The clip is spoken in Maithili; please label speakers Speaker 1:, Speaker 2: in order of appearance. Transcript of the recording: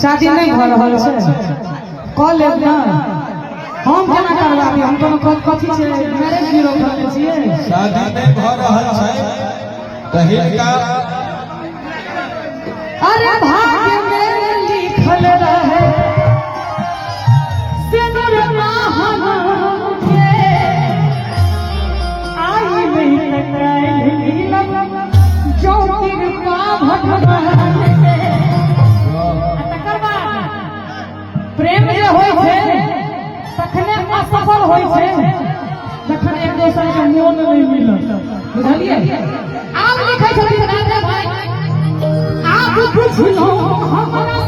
Speaker 1: शादी नहि भऽ रहल छै, कऽ लेब ने। हम केना करवा दिअ? हम कोनो कथी छै, मैरेज ब्यूरो खोलने छियै?
Speaker 2: शादी नहि भऽ रहल छै तऽ हिनका
Speaker 1: अरे भाग्य में लिखल रहे सिंदूर आहन के, आई नहीं त काल्हि मिलब, जौं कृपा भगवान के। आ तकर बाद प्रेम जे होइ छै तखने असफल होइ छै जखन एक दोसर के मोन नहि मिलत, बुझलियै? आब लिखै छथिन राधे भाई, आब बुझलहुँ हमरा